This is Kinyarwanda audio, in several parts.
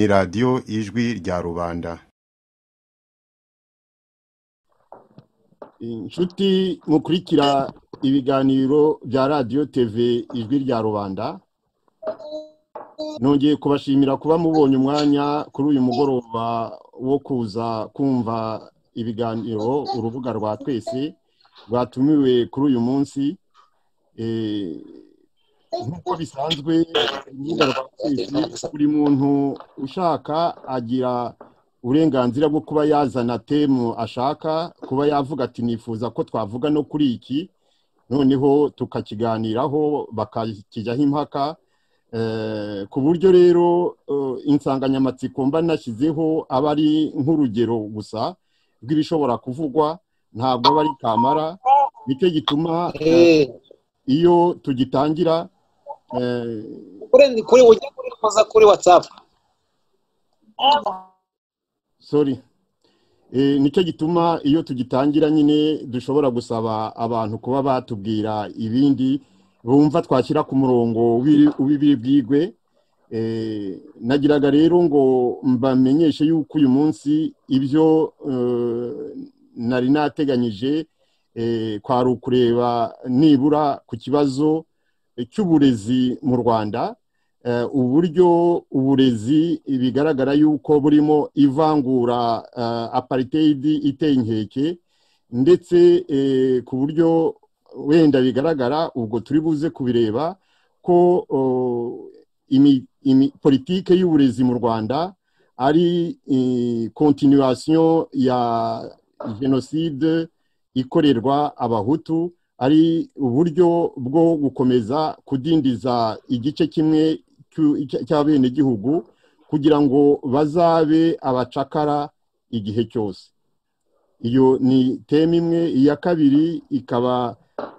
Ni radiyo Ijwi rya Rubanda. Inshuti mukurikira ibiganiro bya radiyo TV Ijwi rya Rubanda, nongeye kubashimira kuba mubonye umwanya kuri uyu mugoroba wo kuza kumva ibiganiro urubuga rwa twese rwatumiwe kuri uyu munsi. Nk'uko bisanzwe urubuga rwa twese, buri muntu ushaka agira uburenganzira bwo kuba yazana temu ashaka, kuba yavuga ati nifuza ko twavuga no kuri iki, noneho tukakiganiraho bakakijyaho impaka. Ku buryo rero insanganyamatsiko mba nashyizeho aba ari nk'urugero gusa rw'ibishobora kuvugwa, ntabwo aba ari kamara. Nicyo gituma iyo tugitangira kuri WhatsApp, sorry, nicyo gituma iyo tugitangira nyine dushobora gusaba abantu kuba batubwira ibindi bumva twashyira ku murongo w'ibiri bwigwe. Nagiraga rero ngo mbamenyeshe yuko uyu munsi ibyo nari nateganyije kwari ukureba nibura ku kibazo cy'uburezi mu Rwanda, uburyo uburezi bigaragara yuko burimo ivangura, apartheid iteye inkeke, ndetse ku buryo wenda bigaragara, ubwo turi buze kubireba, ko politike y'uburezi mu Rwanda ari continuation ya jenoside ikorerwa Abahutu, ari uburyo bwo gukomeza kudindiza igice kimwe cy'abenegihugu kugira ngo bazabe abacakara igihe cyose. Iyo ni teme imwe. Iya kabiri ikaba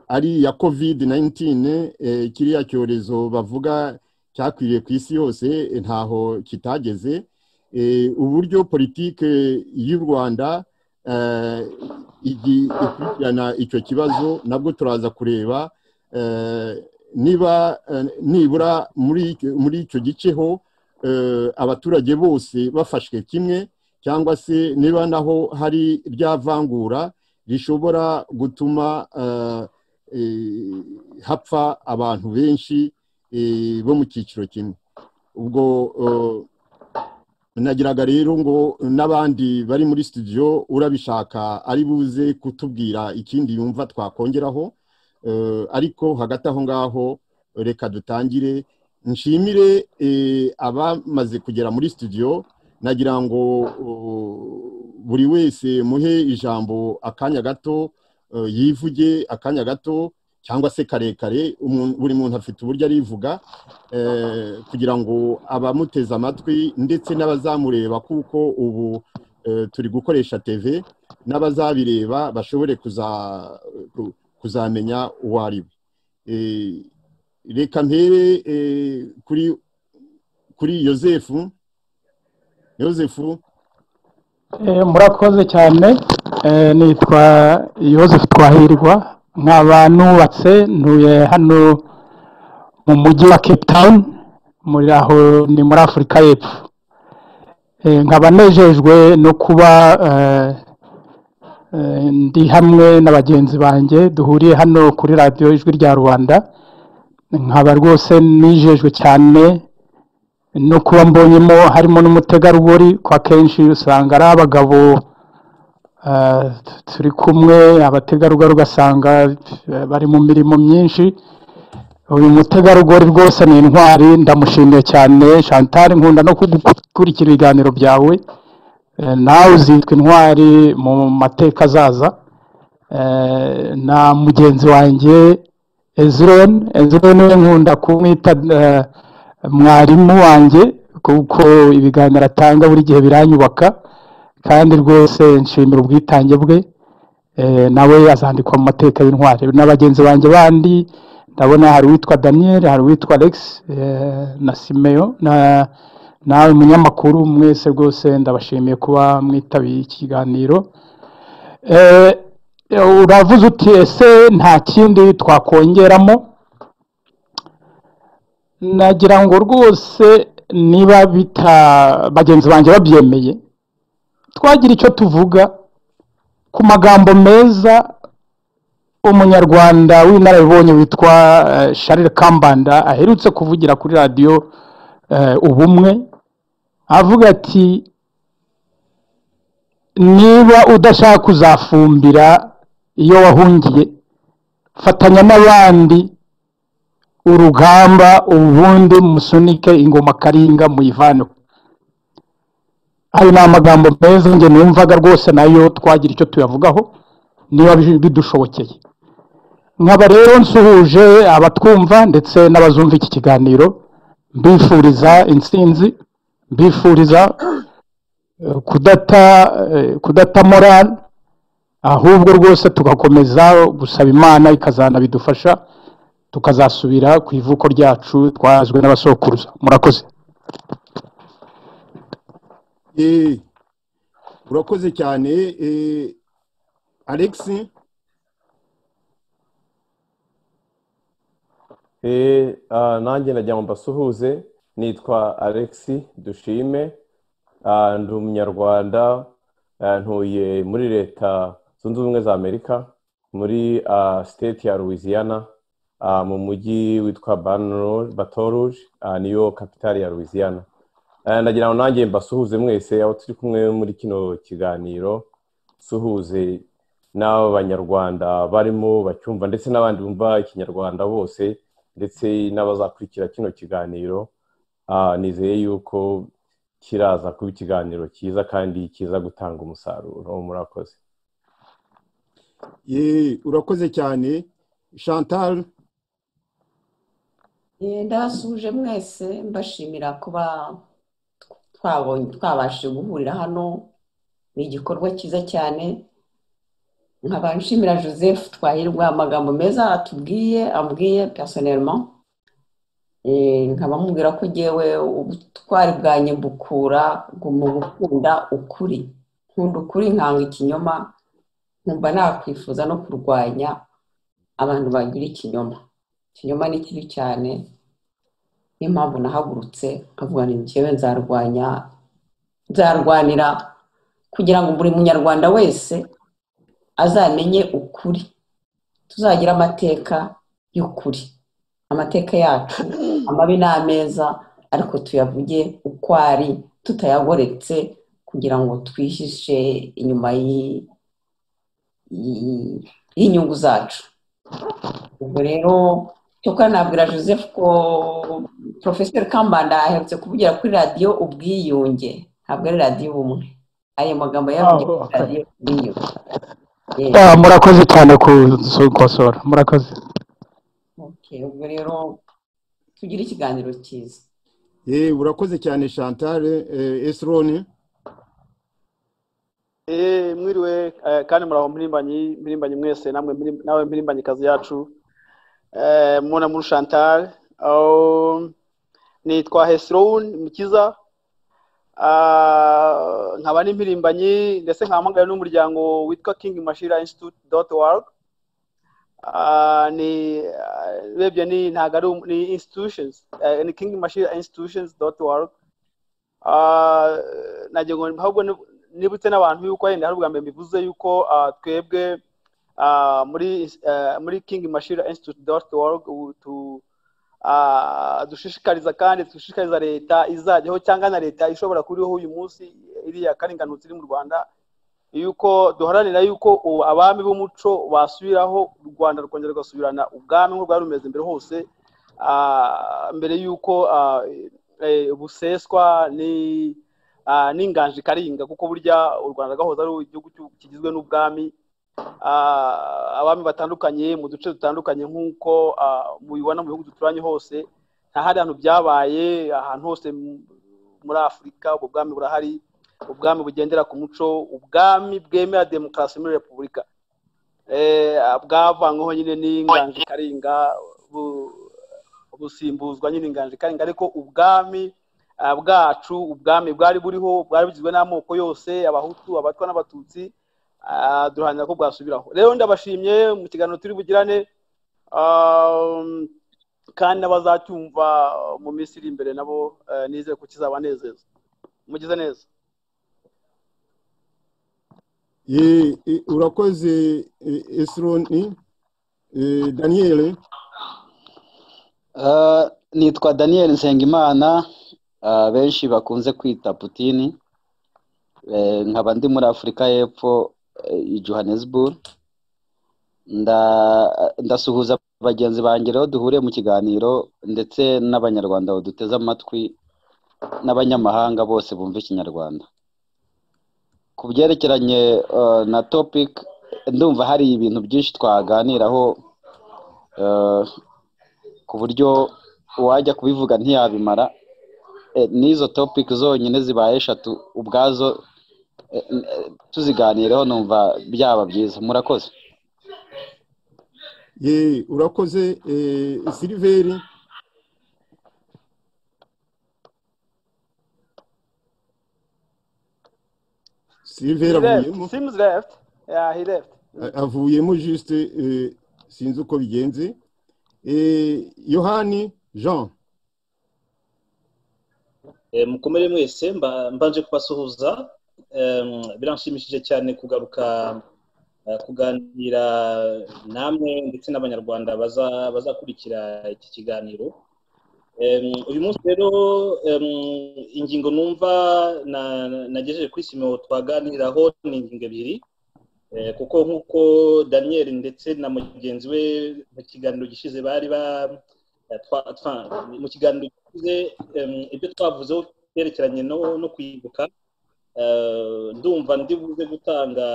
ari iya COVID-19, kiriya cyorezo bavuga cyakwiriye ku isi yose, ntaho kitageze. Uburyo politike y'u Rwanda ikurikirana icyo kibazo nabwo turaza kureba niba nibura muri icyo giceho abaturage bose bafashwe kimwe, cyangwa se niba naho hari rya vangura rishobora gutuma hapfa abantu benshi bo mu cyiciro kimwe. Ubwo nagiraga rero ngo n'abandi bari muri studio urabishaka ari buze kutubwira ikindi yumva twakongeraho, ariko hagati aho ngaho reka dutangire. Nshimire abamaze kugera muri studio, nagira ngo buri wese muhe ijambo akanya gato, yivuge akanya gato cyangwa se karekare, buri muntu afite uburyo arivuga, kugira ngo abamuteze amatwi ndetse n'abazamureba, kuko ubu turi gukoresha TV, n'abazabireba bashobore kuzamenya uwo ari we. Reka mpere kuri Yozefu. Yozefu, murakoze cyane. Nitwa Yozefu Twahirwa, nkaba nubatse, ntuye hano mu mujyi wa Cape Town, muri aho ni muri Afurika y'Epfo. Nkaba nejejwe no kuba ndi hamwe na bagenzi banjye duhuriye hano kuri radiyo Ijwi rya Rubanda. Nkaba rwose nijejwe cyane no kuba mbonyemo harimo n'umutegarugori, kwa kenshi usanga ari abagabo turi kumwe, abategarugori ugasanga bari mu mirimo myinshi. Uyu mutegarugori rwose ni intwari, ndamushimiye cyane. Chantal, nkunda no gukurikira ibiganiro byawe, nawe uzitwa intwari mu mateka azaza. Na mugenzi wanjye Ezron, Ezron we nkunda kumwita mwarimu wanjye, kuko ibiganiro atanga buri gihe biranyubaka, kandi rwose nshimira ubwitange bwe. Nawe azandikwa mu mateka y'intwari. Na bagenzi banjye bandi ndabona hari uwitwa Daniel, hari uwitwa Alex, na Simeo, nawe munyamakuru, mwese rwose ndabashimiye kuba mwitabiye iki kiganiro. Uravuze uti ese nta kindi twakongeramo? Nagira ngo rwose Niba bita bagenzi banjye babyemeye, twagira icyo tuvuga ku magambo meza umunyarwanda w'inararibonye witwa Charles Kambanda aherutse kuvugira kuri radiyo Ubumwe, avuga ati niba udashaka kuzafumbira iyo wahungiye, fatanya n'abandi urugamba, ubundi musunike ingoma Karinga muyivaneho. Ayo ni amagambo meza njye numvaga rwose nayo twagira icyo tuyavugaho niba bidushobokeye. Nkaba rero nsuhuje abatwumva ndetse n'abazumva iki kiganiro, mbifuriza intsinzi, mbifuriza kudata morale, ahubwo rwose tugakomeza gusaba Imana ikazanabidufasha tukazasubira ku ivuko ryacu twazwe n'abasokuruza. Murakoze. Urakoze cyane Alex. Nanjye nagira ngo mbasuhuze, nitwa Alex Dushime, ndi umunyarwanda, ntuye muri Leta Zunze Ubumwe za Amerika, muri state ya Louisiana, mu mujyi witwa Baton Rouge, niyo kapitali ya Louisiana. Nagira ngo nanjye mbasuhuze mwese aho turi kumwe muri kino kiganiro, suhuze n'abanyarwanda barimo bacyumva ndetse n'abandi bumva ikinyarwanda bose, ndetse n'abazakurikira kino kiganiro. Nizeye yuko kiraza kuba ikiganiro cyiza kandi kiza gutanga umusaruro. Murakoze. Urakoze cyane Chantal. Ndabasuje mwese, mbashimira kuba twabashije guhurira hano, ni igikorwa cyiza cyane. Nkaba nshimira Joseph Twahirwa amagambo meza atubwiye, ambwiye personnellement. Nkaba mubwira ko jyewe ubutwari bwanjye mbukura mu gukunda ukuri, nkunda ukuri nkanga ikinyoma, nkumva nakwifuza no kurwanya abantu bagira ikinyoma. Ikinyoma ni kibi cyane, niyo mpamvu nahagurutse nkavuga nti njyewe nzarwanya, nzarwanira kugira ngo buri munyarwanda wese azamenye ukuri, tuzagira amateka y'ukuri, amateka yacu amabi n'ameza, ariko tuyavuge uko ari tutayagoretse, kugira ngo twihishe inyuma y'inyungu zacu. Ubwo rero cyokora nabwira Joseph ko Professor Kambanda aherutse kuvugira kuri radiyo Ubwiyunge, ntabwo ari radiyo Ubumwe. Ayo magambo yavugiye kuri radiyo Ubwiyunge. Murakoze cyane kukosora, murakoze. Ubwo rero tugire ikiganiro cyiza. Urakoze cyane Chantal. Esroni. Mwiriwe kandi muraho mpirimbanyi mwese, namwe nawe mpirimbanyi kazi yacu. Mona muri Chantal, nitwa Hesron Mukiza, nkaba n'impirimbanyi ndetse nkahamagara n'umuryango witwa King Mashira Institute.org. Ni urebye ni ntabwo ari ni institutions, ni King Mashira Institutions.org. Nagira ngo ahubwo nibutse n'abantu yuko wenda hari ubwa mbere mbivuze yuko twebwe muri King Mashira Institute.org dushishikariza kandi dushishikariza leta izajyaho cyangwa na leta ishobora kuriho uyu munsi iriya karinganutsi iri mu Rwanda, yuko duharanira yuko abami b'umuco basubiraho, u Rwanda rukongera rugasubirana ubwami nk'uko bwari rumeze mbere hose, mbere yuko buseswa ni n'inganji Karinga, kuko burya u Rwanda rwahoze ari igihugu kigizwe n'ubwami, abami batandukanye mu duce dutandukanye nk'uko mubibona mu bihugu duturanye hose. Nta handi hantu byabaye, ahantu hose muri Afurika ubwo bwami burahari, ubwami bugendera ku muco, ubwami bwemera demokarasi muri repubulika, bwavanyweho nyine n'inganji Karinga, busimbuzwa nyine inganji Karinga, ariko ubwami bwacu, ubwami bwari buriho, bwari bugizwe n'amoko yose, abahutu, abatwa n'abatutsi, duharanira ko bwasubiraho. Rero ndabashimye mu kiganiro turi bugirane, Kandi n'abazacyumva mu minsi iri imbere nabo nizere ko kizabanezeza. Mugize neza. Urakoze Esroni. Daniel. Nitwa Daniel Nsengimana, benshi bakunze kwita Putini. Nkaba ndi muri Afurika y'Epfo i Johannesburg. Ndasuhuza bagenzi banjye rero duhuriye mu kiganiro, ndetse n'abanyarwanda baduteze amatwi n'abanyamahanga bose bumva ikinyarwanda. Ku byerekeranye na topic, ndumva hari ibintu byinshi twaganiraho ku buryo uwajya kubivuga ntiyabimara. N'izo topic zonyine zibaye eshatu ubwazo tuziganireho, numva byaba byiza. Murakoze. Ye, urakoze. Silveri. Silveri avuyemo. Seems left. Yeah, he left. Avuyemo juste, sinzi uko bigenze. Yohani Jean. Mukomere mwese, mbanje kubasuhuza. Biranshimishije cyane kugaruka kuganira namwe ndetse n'abanyarwanda bazakurikira iki kiganiro. Uyu munsi rero ingingo numva nagejeje kuri Simeo twaganiraho ni ingingo ebyiri, kuko nk'uko Daniel ndetse na mugenzi we mu kiganiro gishize bari mu kiganiro gishize ibyo twavuzeho byerekeranye no kwibuka, ndumva ndibuze gutanga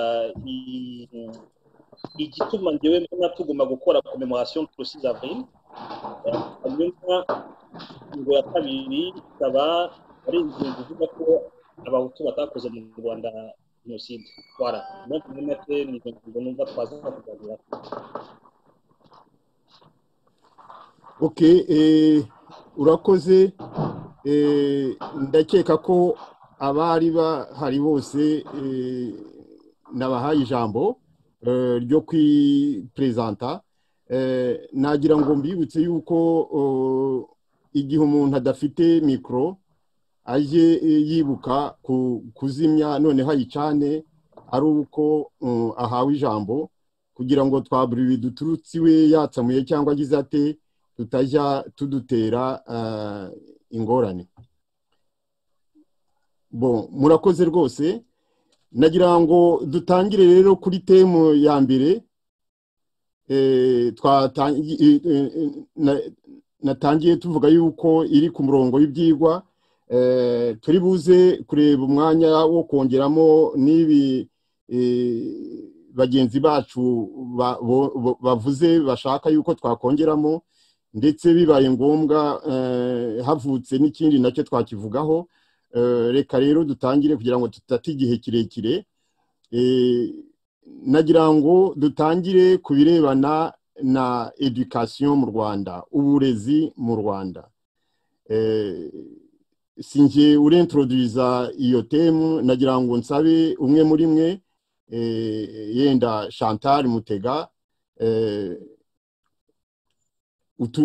igituma njyewe mbona tugomba gukora commemoration du 6 avril. Hanyuma ingingo ya kabiri ikaba ari ingingo ivuga ko abahutu batakoze mu Rwanda jenoside. Voilà, donc muri make ni ingingo numva twaza kuganira. Ok, urakoze. Ndakeka ko abari bahari bose nabahaye ijambo ryo kwipresenta. Nagira ngo mbibutse yuko igihe umuntu adafite mikoro aje yibuka kuzimya noneho ayicane ari uko ahawe ijambo, kugira ngo twaburi duturutse iwe yatsamuye cyangwa agize ate tutajya tudutera ingorane. Bon, murakoze rwose. Nagira ngo dutangire rero kuri temu ya mbere natangiye tuvuga yuko iri ku murongo w'ibyigwa. Turi buze kureba umwanya wo kongeramo n'ibi bagenzi bacu bavuze bashaka yuko twakongeramo, ndetse bibaye ngombwa havutse n'ikindi nacyo twakivugaho. Reka rero dutangire kugira ngo tutate igihe kirekire. Nagira ngo dutangire ku birebana na education mu Rwanda, uburezi mu Rwanda. Sinjye urintroduza iyo temu, nagira ngo nsabe umwe muri mwe, yenda Chantal Mutega,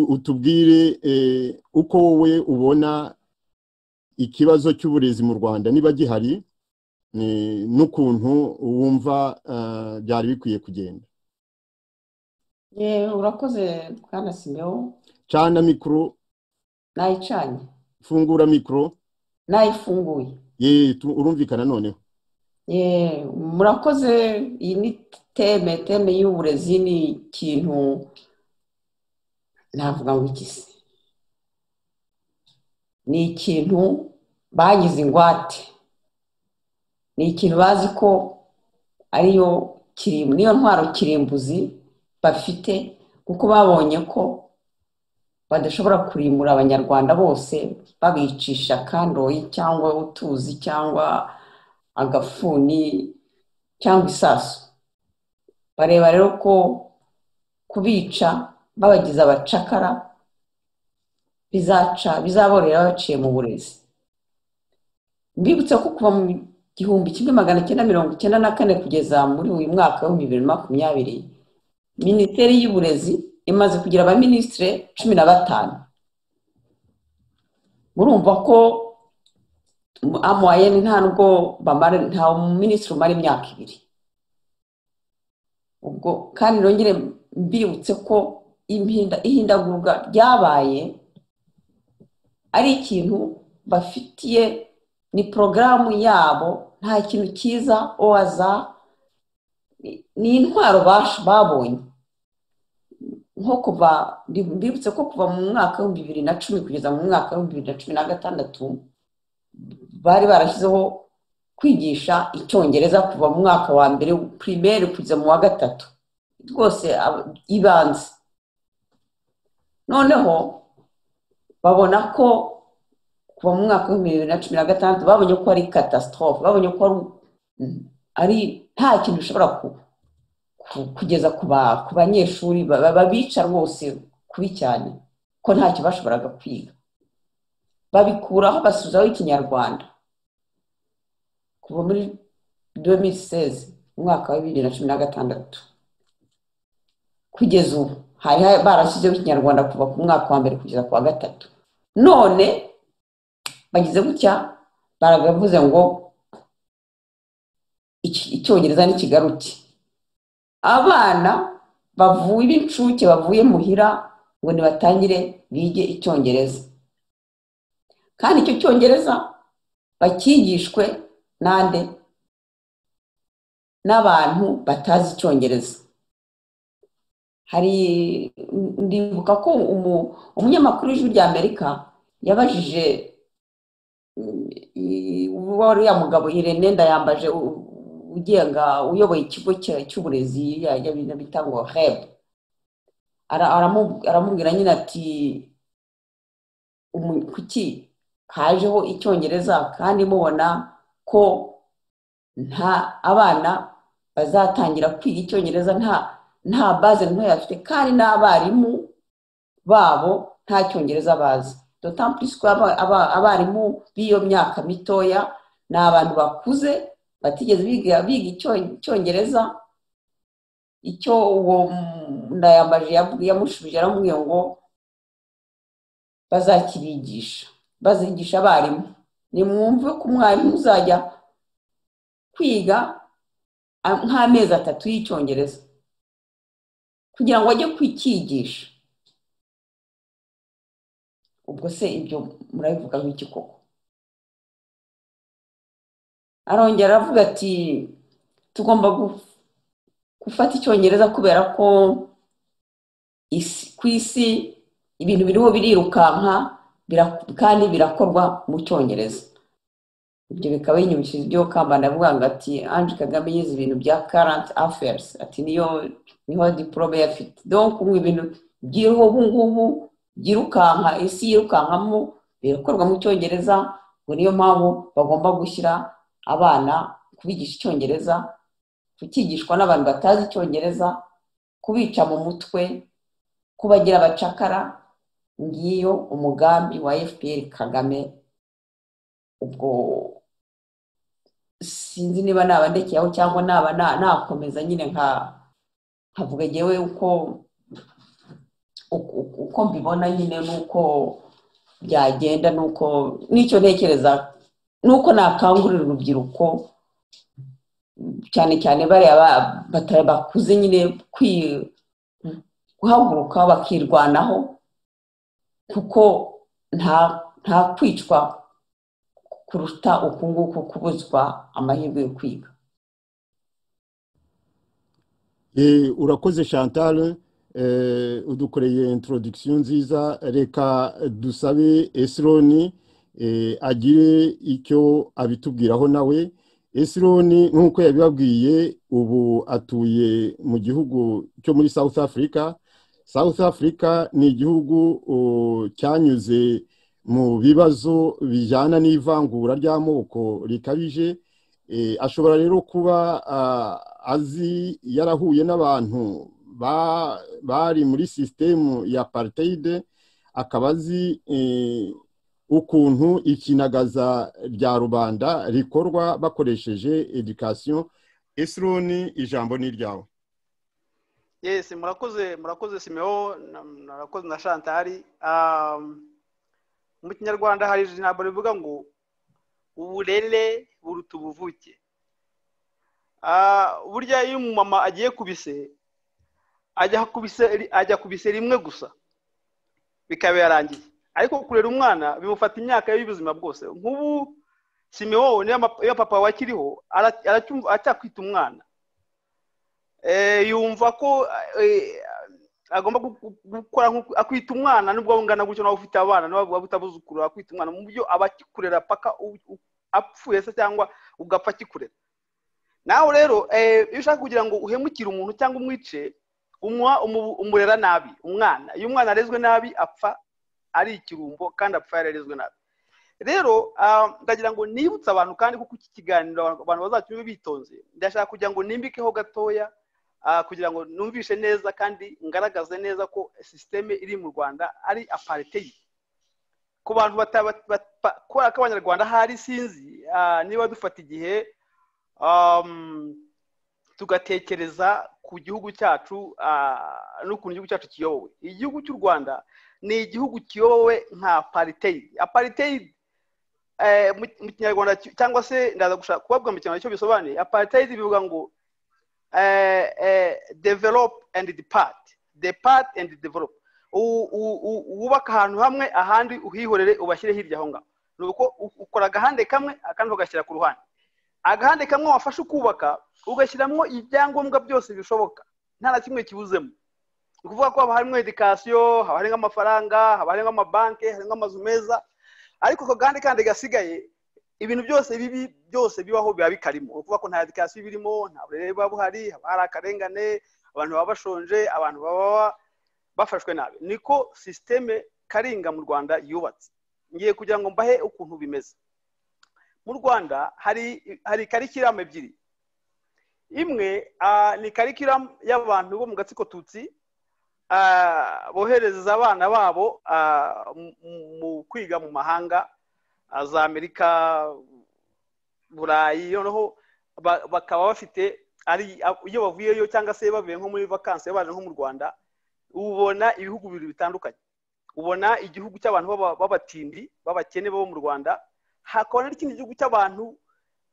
utubwire uko wowe ubona ikibazo cy'uburezi mu Rwanda niba gihari, n'ukuntu wumva byari bikwiye kugenda. Urakoze bwana Simeo. Cana mikoro. Nayicanye. Fungura mikoro. Nayifunguye. Ye, urumvikana noneho. Ye, murakoze. Iyi ni teme y'uburezi, ni ikintu navuga ngo iki se, ni ikintu bagize ingwate, ni ikintu bazi ko ariyo kirimbu, niyo ntwaro kirimbuzi bafite, kuko babonye ko badashobora kurimbura abanyarwanda bose babicisha kandoyi cyangwa utuzi cyangwa agafuni cyangwa isasu. Bareba rero ko kubica babagize abacakara bizaca bizaborera baciye mu burezi. Mbibutse ko kuva mu 1994 kugeza muri uyu mwaka wa 2020, Minisiteri y'Uburezi Imaze kugira abaminisitiri 15. Murumva ko en moyenne nta nubwo bamara, nta minisitiri umara imyaka 2. Ubwo kandi nongere mbibutse ko ihindagurwa ryabaye ari ikintu bafitiye, ni porogaramu yabo, nta kintu cyiza oaza, ni intwaro babonye. Nko kuva, mbibutse ko kuva mu mwaka wa 2010 kugeza mu mwaka wa 2016 bari barashyizeho kwigisha icyongereza kuva mu mwaka wa mbere primaire kugeza mu wa 3 rwose ibanze. Noneho babona ko kuva mu mwaka wa 2016 babonye ko ari catastrophe, babonye ko ari nta kintu ushobora kugeza ku banyeshuri, babica rwose kubi cyane ko ntacyo bashoboraga kwiga. Babikuraho basubizaho ikinyarwanda kuva muri 2016, umwaka wa 2016 kugeza ubu hari barashyizeho ikinyarwanda kuva ku mwaka wa mbere kugeza ku wa 3. None bagize gutya baragavuze ngo icyongereza n'ikigaruke. Abana bavuye b'incuke bavuye muhira ngo nibatangire bige icyongereza, kandi icyo cyongereza bakigishwe nande? N'abantu batazi icyongereza. Hari ndibuka ko umunyamakuru w'Ijwi rya Amerika yabajije uriya mugabo Irene Ndayambaje ugenga uyoboye ikigo cy'uburezi bita ngo REB, aramubwira nyine ati kuki hajeho icyongereza kandi mubona ko nta abana bazatangira kwiga icyongereza nta base ntoya bafite, kandi n'abarimu babo nta cyongereza bazi. D'autant plus ko abarimu b'iyo myaka mitoya ni abantu bakuze batigeze biga icyongereza. Icyo uwo Ndayambaje yamushubije aramubwiye ngo bazakibigisha, bazigisha abarimu. Nimwumve ko umwarimu uzajya kwiga nk'amezi 3 y'icyongereza kugira ngo ajye kwikigisha. Ubwo se ibyo murabivuga nk'iki koko? Arongera aravuga ati tugomba gufata icyongereza kubera ko ku isi ibintu biriho birirukanka kandi birakorwa mu cyongereza. Ibyo bikaba binyibukije ibyo Kambanda avuga ngo ati Ange Kagame yize ibintu bya current affairs, ati niyo niho diplome yafite. Donc ibintu byiriho ubu ngubu byirukanka, isi yirukankamo birakorwa mu cyongereza, ngo niyo mpamvu bagomba gushyira abana kubigisha icyongereza, kukigishwa n'abantu batazi icyongereza, kubica mu mutwe, kubagira abacakara. Ngiyo umugambi wa FPR Kagame. Ubwo sinzi niba naba ndekeyeho cyangwa naba nakomeza nyine nkavuga ngewe uko mbibona nyine, nuko byagenda, nuko n'icyo ntekereza, nuko nakangurira urubyiruko cyane cyane bariya bakuze nyine guhaguruka bakirwanaho, kuko nta kwicwa kuruta uku nguku kubuzwa amahirwe yo kwiga. Urakoze Chantal, udukoreye introduction nziza. Reka dusabe Esroni agire icyo abitubwiraho nawe. Esroni nk'uko yabibabwiye ubu atuye mu gihugu cyo muri South Africa. South Africa ni igihugu cyanyuze mu bibazo bijyana n'ivangura ry'amoko rikabije. Ashobora rero kuba azi, yarahuye n'abantu bari muri sisitemu ya apartheid, akaba azi ukuntu ikinagaza rya rubanda rikorwa bakoresheje education. Esroni, ijambo ni ryawe. Yes, murakoze, murakoze Simeo, murakoze na Chantal. Mu Kinyarwanda hari ijambo rivuga ngo uburere buruta ubuvuke. Burya iyo umumama agiye kubise, ajya kubise rimwe gusa bikaba yarangiye, ariko kurera umwana bimufata imyaka y'ubuzima bwose. Nk'ubu Simeo, niyo papa wakiriho aracyakwita umwana, yumva ko agomba gukora akwita umwana, nubwo ungana gutyo nawe ufite abana nawe waba utabuzukuru, akwita umwana mu buryo aba akikurera paka apfuye se cyangwa ugapfa akikurera. Nawe rero iyo ushaka kugira ngo uhemukire umuntu cyangwa umwice, umurera nabi umwana. Iyo umwana arezwe nabi apfa ari ikirumbo, kandi apfa yararezwe nabi. Rero ndagira ngo nibutse abantu, kandi kuko iki kiganiro abantu bazacyumve bitonze, ndashaka kugira ngo nimbikeho gatoya kugira ngo numvishe neza kandi ngaragaze neza ko système iri mu Rwanda ari apartheid. Ku bantu kubera ko Abanyarwanda hari sinzi niba dufata igihe tugatekereza ku gihugu cyacu n'ukuntu igihugu cyacu kiyobowe. Igihugu cy'u Rwanda ni igihugu kiyobowe nka apartheid. Apartheid mu Kinyarwanda, cyangwa se ndaza gushaka kubabwira mu Kinyarwanda icyo bisobanuye. Apartheid bivuga ngo develop and depart, depart and develop. Wubaka ahantu hamwe, ahandi uhihorere, ubashyire hirya aho ngaho. Ni uko ukora agahande kamwe, akandi ugashyira ku ruhande. Agahande kamwe wafashe ukubaka, ugashyiramo ibyangombwa byose bishoboka, nta na kimwe kibuzemo. Ni ukuvuga ko haba harimo education, haba harimo amafaranga, haba harimo amabanki, harimo amazu meza, ariko ako gahande kandi gasigaye ibintu byose bibi byose bibaho biba bikarimo. Ni ukuvuga ko nta education birimo, nta burere buba buhari, haba hari akarengane, abantu baba bashonje, abantu baba bafashwe nabi. Niko système Karinga mu Rwanda yubatse. Ngiye kugira ngo mbahe ukuntu bimeze. Mu Rwanda hari curriculum ebyiri. Imwe ni curriculum y'abantu bo mu gatsiko Tutsi, bohereza abana babo mu kwiga mu mahanga, za Amerika, Burayi, noneho bakaba bafite ari iyo bavuyeyo cyangwa se bavuye nko muri vacances baje nko mu Rwanda, ubona ibihugu bibiri bitandukanye. Ubona igihugu cy'abantu b'abatindi, b'abakene bo mu Rwanda, hakaba n'ikindi gihugu cy'abantu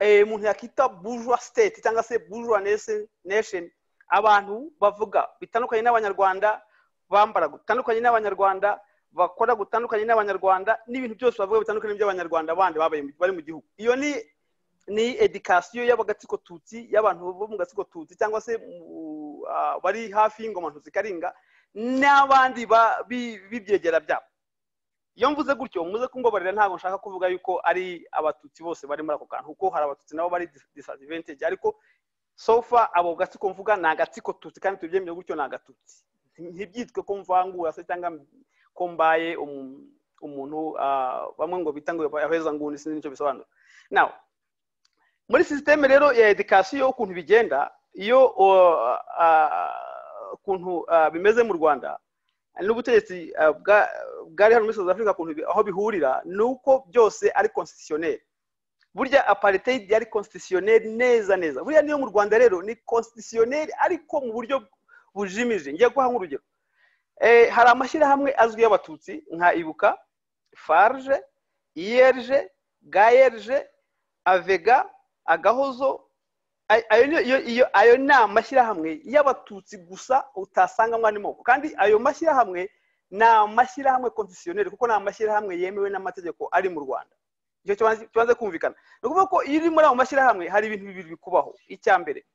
umuntu yakita bourgeois state cyangwa se bourgeois nation, abantu bavuga bitandukanye n'Abanyarwanda, bambara gutandukanye n'Abanyarwanda, bakora gutandukanye n'Abanyarwanda, n'ibintu byose bavuga bitandukanye n'iby'Abanyarwanda bandi babaye bari mu gihugu. Iyo ni education y'abagatsiko Tutsi, y'abantu bo mu gatsiko Tutsi cyangwa se bari hafi y'ingoma Ntutsi Karinga n'abandi b'ibyegera byabo. Iyo mvuze gutyo muze kumbabarira, ntabwo nshaka kuvuga yuko ari Abatutsi bose bari muri ako kantu, kuko hari Abatutsi nabo bari disadvantage, ariko so far abo gatsiko mvuga ni agatsiko Tutsi, kandi tubyemeye gutyo ni Agatutsi. Ntibyitwe ko mvangura se cyangwa ko mbaye umuntu bamwe ngo bita ngo aheza nguni, sinzi nicyo bisobanura. Now muri système rero ya education ukuntu bigenda, iyo ukuntu bimeze mu Rwanda n'ubutegetsi bwari hano muri South Africa, ukuntu aho bihurira ni uko byose ari constitutionnel. Burya apartheid yari constitutionnel neza neza. Burya niyo mu Rwanda rero ni constitutionnel, ariko mu buryo bujimije. Ngiye guha nk'urugero, hari amashyirahamwe azwi y'Abatutsi nka Ibuka, FARG, IRG, GAERG, AVEGA, Agahozo. Ayo ni amashyirahamwe y'Abatutsi gusa utasangamo andi moko, kandi ayo mashyirahamwe ni amashyirahamwe constitutionnel, kuko ni amashyirahamwe yemewe n'amategeko ari mu Rwanda. Icyo kibanze kumvikana. Ni ukuvuga ko iyo uri muri ayo mashyirahamwe hari ibintu bibiri bikubaho. Icya mbere,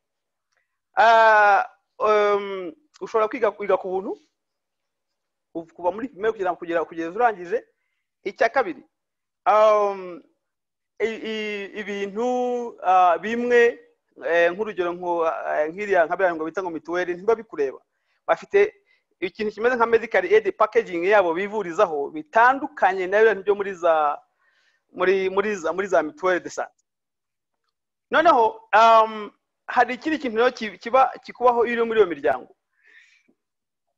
ushobora kwiga ku buntu kuva muri primaire kugeza urangije. Icya kabiri, ibintu bimwe, nk'urugero nk'iriya nka biriya ngo bita ngo mituweli, ntiba bikureba. Bafite ikintu kimeze nka medical aid packaging yabo bivurizaho, bitandukanye na biriya byo muri za mutuelle de santé. Noneho hari ikindi kintu rero kiba kikubaho iyo uri muri iyo miryango: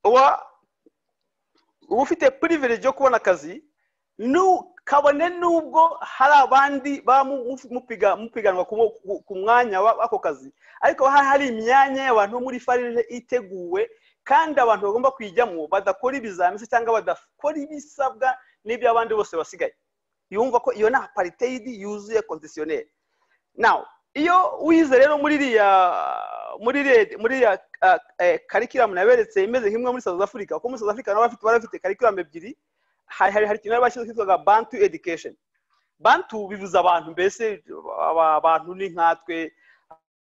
uba ufite privilege yo kubona akazi, kabone nubwo hari abandi mupiganwa ku mwanya w'ako kazi, ariko hari imyanya y'abantu muri FARG iteguwe. Kandi abantu bagomba kuyijyamo badakora ibizamini cyangwa badakora ibisabwa n'ibyo abandi bose basigaye. Yumva ko iyo ni apartheid yuzuye conditionnel. Now iyo wize rero muri iriya curriculum naberetse imeze nk'imwe muri South Africa, kuko muri South Africa nabo bafite curriculum ebyiri. Hari ikintu bashyizeho cyitwaga Bantu education. Bantu bivuze abantu, mbese abantu ni nkatwe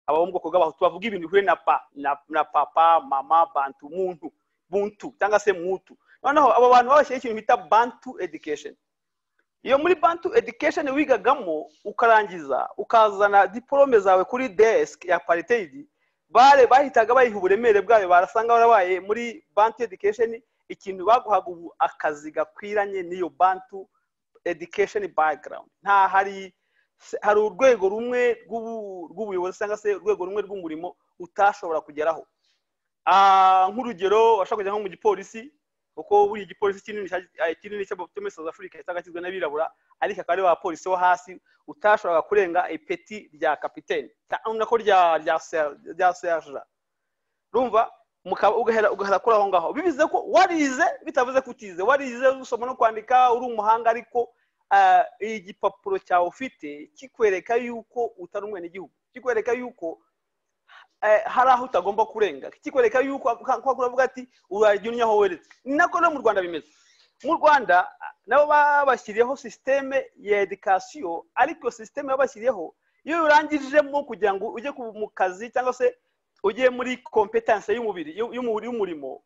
abo mu bwoko bw'abahutu bavuga ibintu bihuye na pa na papa, mama, bantu, muntu, buntu cyangwa se mutu. Noneho abo bantu babashyizeho ikintu bita Bantu education. Iyo muri Bantu education wigagamo ukarangiza ukazana diplome zawe kuri desk ya apartheid, bare bahitaga bayiha uburemere bwayo, barasanga barabaye muri Bantu education ikintu baguhaga ubu akazi gakwiranye n'iyo Bantu education background. Nta hari urwego rumwe rw'ubuyobozi cyangwa se urwego rumwe rw'umurimo utashobora kugeraho. Nk'urugero washobora kujya nko mu gipolisi, kuko buri gipolisi kinini cyo muri South Africa cyangwa kigizwe n'abirabura, ariko akaba ari abapolisi bo hasi utashoboraga kurenga ipeti rya kapitene cyangwa ko rya sergeant. Urumva ugahera kuri aho ngaho, bivuze ko warize bitavuze ko utize, warize usoma no kwandika uri umuhanga, ariko igipapuro cyawe ufite kikwereka yuko utari umwenegihugu, kikwereka yuko hari aho utagomba kurenga, kikwereka yuko kuravuga ati urajya aho weretse. Ni nako no mu Rwanda bimeze. Mu Rwanda nabo babashyiriyeho systeme ya education, ariko systeme babashyiriyeho iyo urangijemo kugira ngo ujye mu kazi cyangwa se ugiye muri competence y'umubiri y'umurimo,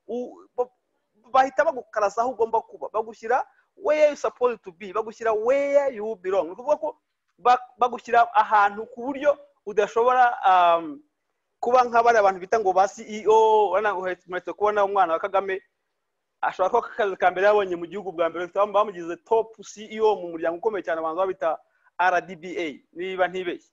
bahita bagukarasa aho ugomba kuba, bagushyira where you supposed to be, bagushyira where you belong. Ni ukuvuga ko bagushyira ahantu ku buryo udashobora kuba nk'abari abantu bita ngo ba CEO. Uretse kubona umwana wa Kagame ashobora kuba akazi ka mbere yabonye mu gihugu bwa mbere bamugize top CEO mu muryango ukomeye cyane abantu babita RDBA niba ntibeshye,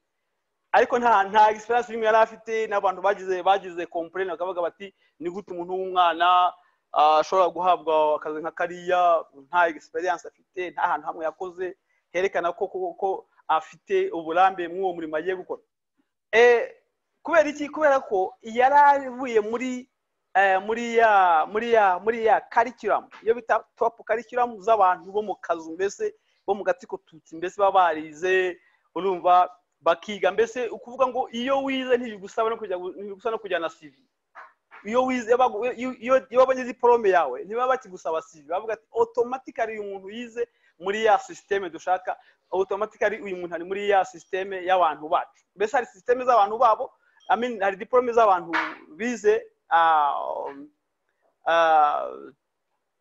ariko nta experience imwe yari afite. N'abantu bagize complain bakavuga bati ni gute umuntu w'umwana ashobora guhabwa akazi nka kariya nta experience afite, nta hantu hamwe yakoze herekana ko afite uburambe mw'uwo murimo agiye gukora. Kubera iki? Kubera ko yaravuye muri ya curriculum iyo bita top curriculum z'abantu bo mu kazu, mbese bo mu gatsiko tutsi, mbese babarize urumva bakiga, mbese ukuvuga ngo iyo wize ntibigusaba no kujyana CV. Iyo wize iyo babonye diplome yawe ntibaba bakigusaba CV, bavuga ati automatically uyu muntu yize muri ya systeme dushaka, automatically uyu muntu ari muri ya systeme y'abantu bacu. Mbese hari systeme z'abantu babo, I mean hari diplome z'abantu bize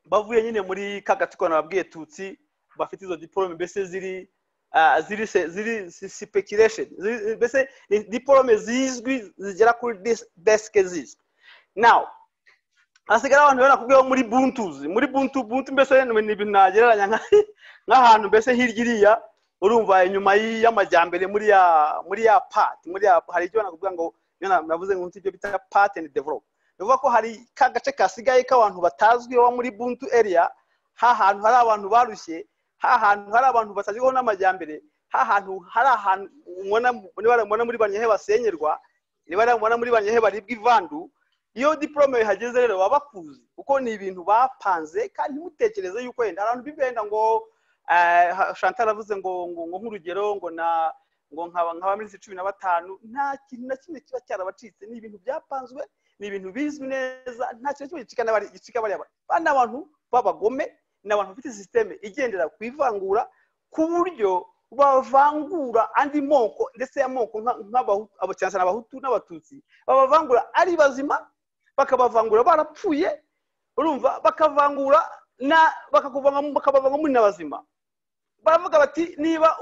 bavuye nyine muri kagatsiko nababwiye tutsi, bafite izo diplome mbese ziri speculation, mbese ni diplome zizwi zigera kuri desk zizwi. Now hasigara abantu barakubwiye muri Buntuzi, muri Buntu mbese ni ibintu nagereranya nk'ahantu mbese hirya iriya urumva inyuma y'amajyambere muri ya part, muri ya hari icyo nakubwira ngo navuze ngo ibyo bita part and develop. Bivuga ko hari ka gace kasigaye k'abantu batazwi bo muri Buntu area, ha hantu hari abantu barushye, ha hantu hari abantu batazwiho n'amajyambere, ha hantu hari ahantu ubona muri Banyahe basenyerwa, niba mubona muri Banyahe baribwa ivandu. Iyo diplome ihageze rero baba bakuzi, kuko ni ibintu bapanze. Kandi ntimutekereze yuko wenda abantu bibenda ngo Chantal avuze ngo nk'urugero ngo na ngo nkaba muri 15, nta kintu na kimwe kiba cyarabacitse. Ni ibintu byapanzwe, ni ibintu bizwi neza, nta kintu kimwe gicika bariya bana. Abantu b'abagome ni abantu bafite systeme igendera ku ivangura, ku buryo bavangura andi moko, ndetse y'amoko nk'abahutu cyane cyane abahutu n'abatutsi, babavangura ari bazima, bakabavangura barapfuye, urumva bakavangura na bakakuvanga bakabavanga muri n'abazima. Baravuga bati niba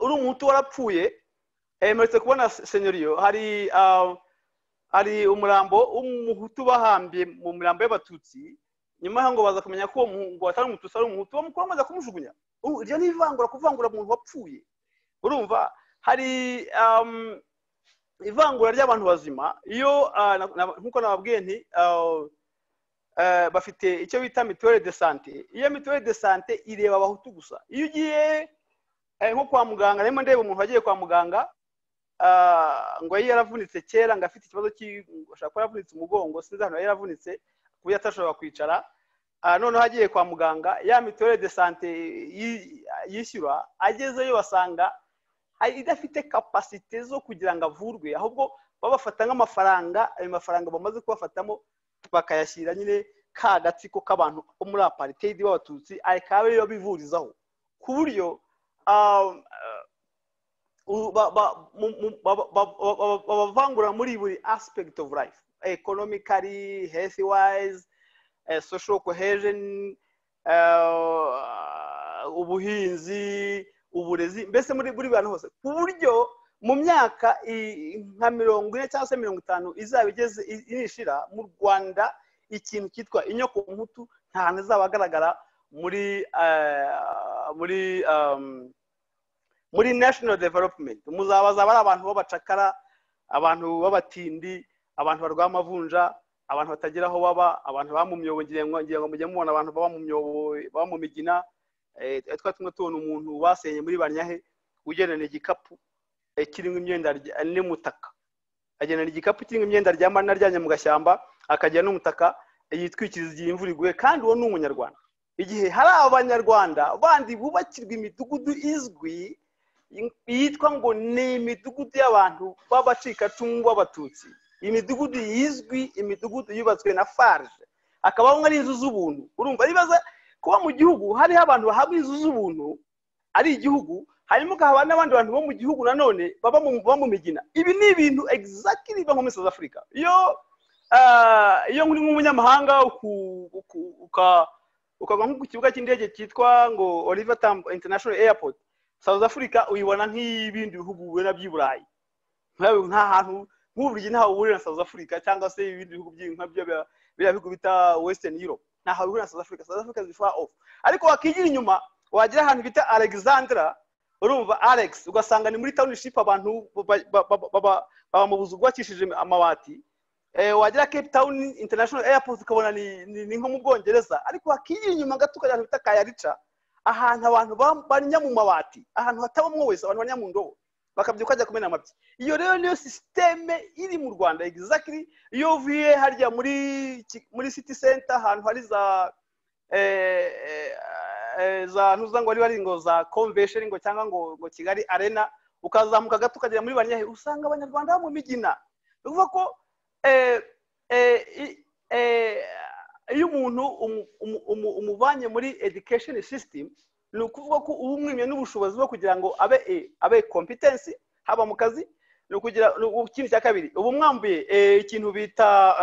uri umuhutu warapfuye, muretse kubona senyoriyo hari umurambo w'umuhutu bahambye mu mirambo y'abatutsi, nyuma ngo baza kumenya ko ngo atari umututsi ari umuhutu, bamukura bamaze kumujugunya. Iryo ni ivangura, kuvangura umuntu wapfuye. Urumva hari ivangura ry'abantu bazima. Iyo nkuko nababwiye nti bafite icyo bita mutuelle de santé. Iyo mutuelle de santé ireba abahutu gusa. Iyo ugiye nko kwa muganga, narimo ndeba umuntu wagiye kwa muganga Ngo yari yaravunitse kera, ngo afite ikibazo, ashobora kuba yaravunitse umugongo, sinzi ahantu yari yaravunitse ku buryo atashobora kwicara. Noneho agiye kwa muganga, ya mutuelle de santé yishyura, agezeyo basanga idafite capacité zo kugira ngo avurwe, ahubwo babafata nk'amafaranga. Ayo mafaranga bamaze kubafatamo bakayashyira nyine ka gatsiko k'abantu bo muri apartheid b'Abatutsi, akaba ariyo bivurizaho, ku buryo babavangura muri buri aspect of life: economically, health wise, social cohesion, ubuhinzi, uburezi, mbese muri buri bantu hose, ku buryo mu myaka nka 40 cyangwa se 50 izaba igeze nishira, mu Rwanda ikintu cyitwa inyoko mputu nta hantu izaba agaragara muri national development. Muzaba ari abantu b'abacakara, abantu b'abatindi, abantu barwaye amavunja, abantu batagira aho baba, abantu baba mu myobo. Ngira ngo mujye mubona abantu baba mu myobo, baba mu migina. Twari tumwe tubona umuntu basenye muri Banyahe ugendana igikapu kirimo imyenda n'umutaka, agendana igikapu kirimo imyenda aryama anaryamye mu gashyamba, akagira n'umutaka yitwikiriza igihe imvura iguye, kandi uwo ni Umunyarwanda. Igihe hari Abanyarwanda bandi bubakirwa imidugudu izwi yitwa ngo ni imidugudu y'abantu b'abacikacumu b'Abatutsi, imidugudu yizwi, imidugudu yubatswe na FARG, akabaho ari inzu z'ubuntu. Urumva bibaza kuba mu gihugu hariho abantu bahabwa inzu z'ubuntu ari igihugu, hanyuma ukahaba n'abandi bantu bo mu gihugu nanone baba mu migina. Ibi ni ibintu exactly biba nko muri South Africa. Iyo uri nk'umunyamahanga ukagwa nko ku kibuga cy'indege cyitwa ngo Oliver Tambo International Airport, South Africa uyibona nk'ibindi bihugu ubona by'i Burayi. Nta hantu nk'uburyo ntaho uhurira na South Africa cyangwa se ibindi bihugu nka biriya bihugu bita Western Europe, ntaho bihurira na South Africa. South Africa is far off. Ariko wakigira inyuma, wagira ahantu bita Alexandra, urumva Alex, ugasanga ni muri township, abantu baba mu buzu bwubakishije amabati. Wagira Cape Town International Airport, ukabona ni nko mu Bwongereza. Ariko wakigira inyuma gato ukajya ahantu bita Khayelitsha, ahantu abantu banya mu mabati, ahantu hatabamwo wese, abantu banya mu ndobo, bakabyuka bajya kumena amabyi. Iyo rero niyo système iri mu Rwanda exactly. Iyo uvuye harya muri city center, ahantu hari za ntuza ngo ari ngo za convention ngo cyangwa ngo Kigali Arena, ukazamuka gato ukagera muri Banyahe, usanga Abanyarwanda bo mu migina. Ni ukuvuga ko iyo umuntu umuvanye muri education system, ni ukuvuga ko uba umwimye n'ubushobozi bwo kugira ngo abe competence, haba mu kazi. Ni ukugira ikindi cya kabiri, uba umwambuye ikintu bita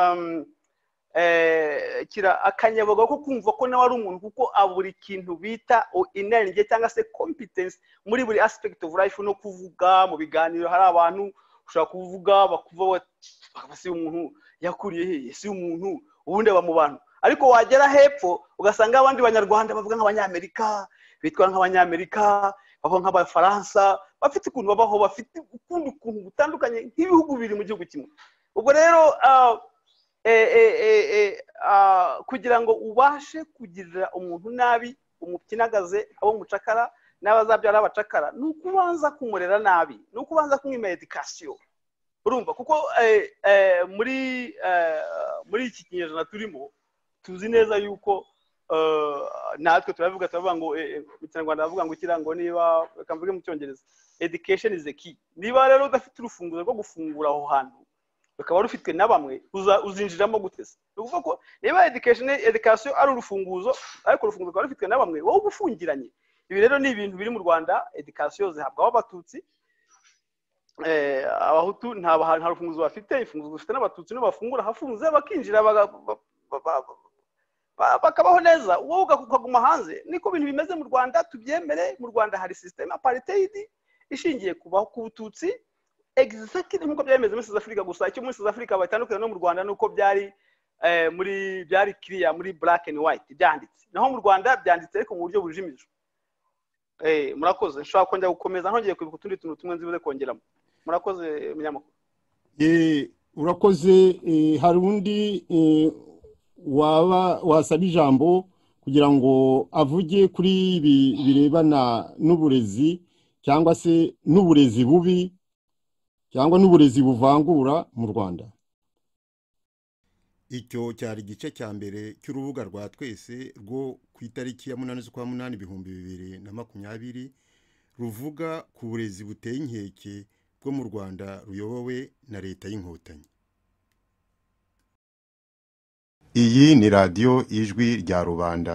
kira akanyabuga ko kumva ko nawe ari umuntu, kuko buri kintu bita inarinjye cyangwa se competence muri buri aspect of life. No kuvuga mu biganiro, hari abantu ushobora kuvuga bakuva si umuntu yakuriye he, si umuntu ubundi aba mu bantu. Ariko wagera hepfo ugasanga abandi Banyarwanda bavuga nk'Abanyamerika, bitwara nk'Abanyamerika, babaho nk'Abafaransa, bafite ukuntu babaho, bafite ukundi kuntu gutandukanye, nk'ibihugu bibiri mu gihugu kimwe. Ubwo rero kugira ngo ubashe kugirira umuntu nabi, umupyinagaze, abo mucakara n'abazabyara abacakara, ni ukubanza kumurera nabi, ni ukubanza kumwima éducation. Urumva, kuko muri iki kinyejana turimo, tuzi neza yuko natwe turavuga ngo mu Kinyarwanda bavuga ngo ikirango, niba reka mvuge mu Cyongereza, education is the key. Niba rero udafite urufunguzo rwo gufungura aho hantu, rukaba rufitwe na bamwe, uzinjiramo gute se? Ni ukuvuga ko niba education ari urufunguzo, ariko urufunguzo rukaba rufitwe na bamwe, wowe uba ufungiranye. Ibi rero ni ibintu biri mu Rwanda. Education zihabwaho Abatutsi, Abahutu nta rufunguzo bafite. Imfunguzo zifite n'Abatutsi, nibo bafungura ahafunze bakinjira, bakabaho neza, wowe ukaguma hanze. Niko ibintu bimeze mu Rwanda, tubyemere. Mu Rwanda hari system apartheid ishingiye ku Bututsi, exactly nkuko byari bimeze muri South Africa. Gusa icyo muri South Africa batandukanye no mu Rwanda nuko byari muri byari clear, muri black and white byanditse, naho mu Rwanda byanditse ariko mu buryo bujimije. Murakoze. Nshobora kongera gukomeza ntongeye kwibuka utundi tuntu tumwe nzibuze kongeramo. Murakoze, munyamakuru. Urakoze. Hari undi waba wasaba ijambo kugira ngo avuge kuri ibi birebana n'uburezi cyangwa se n'uburezi bubi? cyangwa n'uburezi buvangura mu Rwanda. Icyo cyari igice cya mbere cy'urubuga rwa twese rwo ku itariki ya 8 z'ukwa 8 2020, ruvuga ku burezi buteye inkeke bwo mu Rwanda ruyobowe na Leta y'Inkotanyi. Iyi ni radiyo Ijwi rya Rubanda.